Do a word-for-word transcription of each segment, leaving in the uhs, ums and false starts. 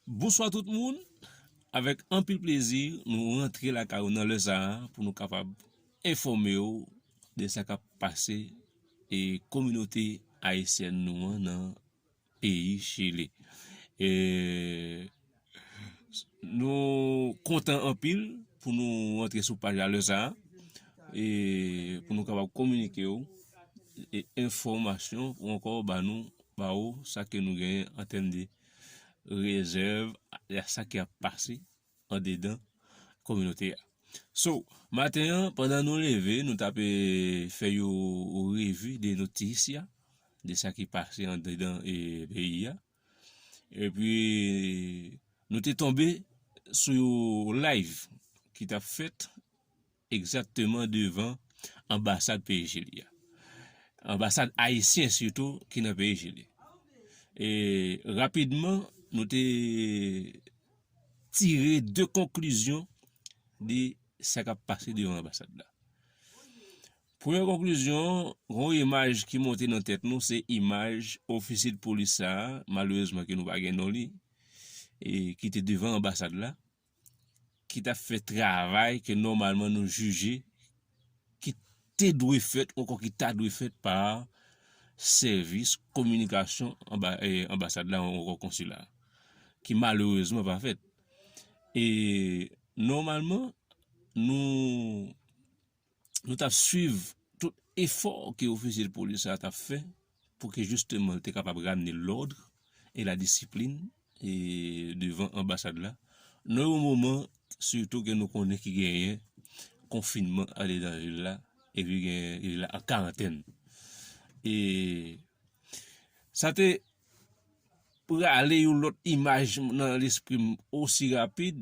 Bonswa tout moun. Avèk anpil plezi, nou rantre lakay ou nan lè sa a pou nou kapab enfòme w de sa k ap pase e kominote ayisyèn nou an nan peyi Chili. E nou kontan anpil pou nou rantre sou paj la lè sa a e pou nou kapab kominike w e enfòmasyon ou ankò ba nou, ba ou sa ke nou genyen an tèm de rezèv a sa ki ap pase andedan kominote a. So, maten an, pandan nou leve, nou t ap fè yon revi de notis ya, de sa ki pase andedan e peyi a. Epi, nou te tonbe sou yon live ki t ap fèt egzakteman devan anbasad peyi Chili a. Anbasad ayisyen sitou ki nan peyi Chili. E rapidman, nou te tire de konklizyon de sa k ap pase devan anbasad la. Premye konklizyon, yon imaj ki monte nan tèt nou, se imaj ofisye de polis sa a, malerezman ke nou pa gen non li, e ki te devan anbasad la, ki t ap fè travay ke nòmalman nou jije ki te dwe fèt, onkò ki ta dwe fèt pa sèvis kominikasyon anba, e, anbasad la, onkò konsila, ki malerezman pa fèt. E nòmalman, nou, nou t ap swiv tout efò ke ofisye de polis sa a t ap fè pou ke jisteman l te kapab ramne lòd e la disiplin e devan anbasad la, nan yon moman sitou ke nou konnen ki genyen konfinman andedan vil la, epi genyen vil la an karantèn. E sa te prale yon lòt imaj nan lespri m osi rapid,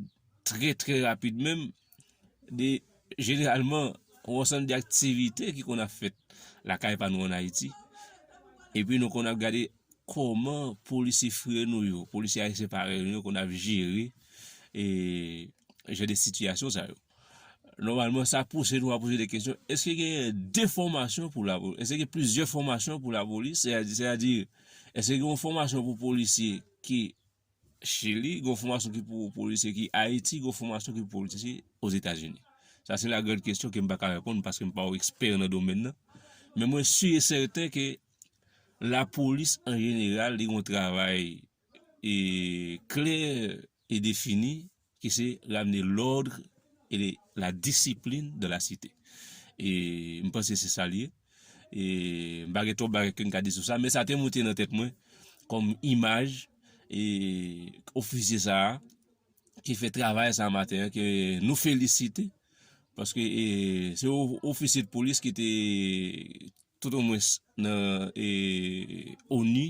trè, trè rapid menm, de jeneralman yon ansanm de aktivite ki konn ap fèt lakay pa nou ann Ayiti. Epi nou konn ap gade kòman polisye frè nou yo, polisye ayisyen parèy nou yo konn ap jere e jan de sitiyasyon sa yo. Nòmalman, sa pouse nou a poze de kesyon. Èske gen de fòmasyon pou lapolis? Èske gen plizyè fòmasyon pou lapolis? Sètadi, sètadi, èske gen yon fòmasyon pou polisye ki Chili, gen yon fòmasyon ki pou polisye ki Ayiti, gen yon fòmasyon ki pou polisye Ozetazini? Sa se la grande question ke m pa ka reponn paske m pa yon ekspè nan domèn nan. Men mwen si e sèten ke lapolis an jeneral, li gen yon travay e klè e defini ki se ramne lòd e la disiplin dan la site. E m panse se sa l ye. E m pa gen twòp bagay ke m ka di sou sa, men sa te monte nan tèt mwen kòm imaj e ofisye sa a ki fè travay sa a maten an, ke nou felisite, paske e se o-, ofisye de polis ki te tout omwens nan e ONU,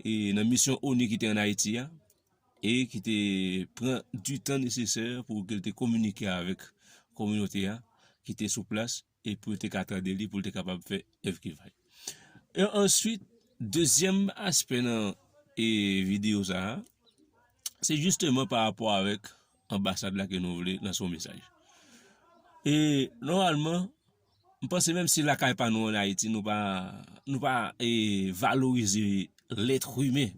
e nan misyon ONU ki te ann Ayiti a, e ki te pran di tan nesesè pou ke l te kominike avèk kominote a ki te sou plas, e pou yo te ka tande li, pou l te kapab fè èv ki va l. E answit, dezyèm aspè nan e videyo sa a, se jisteman pa rapò avèk anbasad la ke nou vle lanse yon mesaj. E nòmalman, m panse menm si lakay pa nou ann Ayiti, nou pa, nou pa e valorize lèt imen.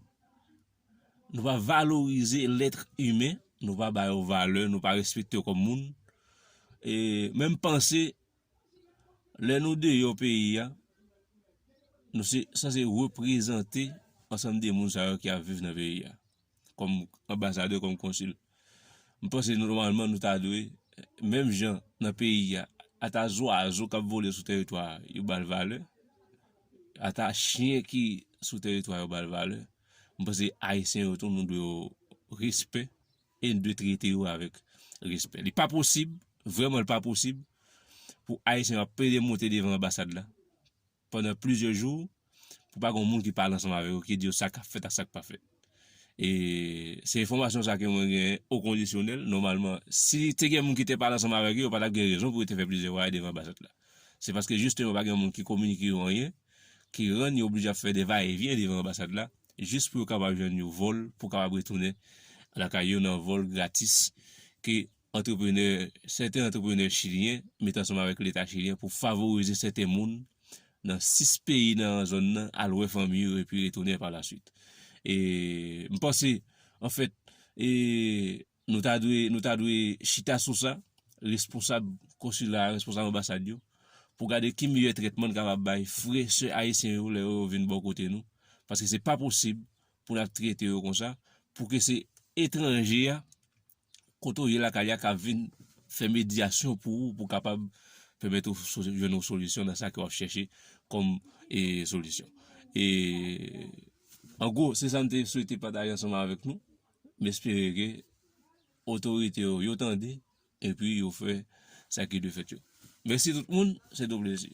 Nou pa valorize lèt imen, nou pa ba yo valè, nou pa respekte yo kòm moun. E menm panse, lè nou deyò peyi a, nou se sanse reprezante ansanm de moun sa yo ki ap viv nan peyi a, kòm anbasadè, kòm konsil. M panse nòmalman nou ta dwe, menm jan nan peyi a, ata zwazo k ap vole sou tèritwa a, yo ba l valè, ata chen ki sou tèritwa yo ba l valè, m panse Ayisyen yo tou, nou dwe yo respè e nou dwe trete yo avèk respè. Li pa posib, vrèman, li pa posib pou Ayisyen yo ap pede monte devan anbasad la pandan plizyè jou, pou pa gen moun ki pale ansanm avèk yo, ki di yo sa k ap fèt ak sa k pa fèt. E se enfòmasyon sa ke mwen gen o kondisyonèl. Nòmalman, si te gen moun ki te pale ansanm avèk yo, yo pa t ap gen rezon pou yo te fè plizyè vwayaj devan anbasad la. Se paske jisteman pa gen moun ki kominike yo anyen, ki rann yo oblije ap fè de va e vyen devan anbasad la, jis pou yo kapab jwenn yon vòl, pou kapab retounen lakay yo nan vòl gratis ke antreprenè, sèten antreprenè chilyen mete ansanm avèk Leta chilyen pou favorize sèten moun nan sis peyi nan zòn nan al wè fanmi yo epi retounen pa la swit. E m panse, anfèt, E nou ta dwe, nou ta dwe chita sou sa, responsab konsila, responsab anbasad yo, pou gade ki meyè trètman n kapab bay frè, sè ayisyen yo lè yo vin bò kote nou. Paske se pa posib pou n ap trete yo konsa, pou ke se etranje a, kote w ye lakay la, k ap vin fè medyasyon pou ou, pou kapab pèmèt ou so- jwenn yon solisyon nan sa ke w ap chèche kòm e solisyon. E an gwo, se sa m te swete pataje ansanm avèk nou. M espere ke otorite yo, yo tande, epi yo fè sa ki dwe fèt yo. Mèsi tout moun, se te yon plezi.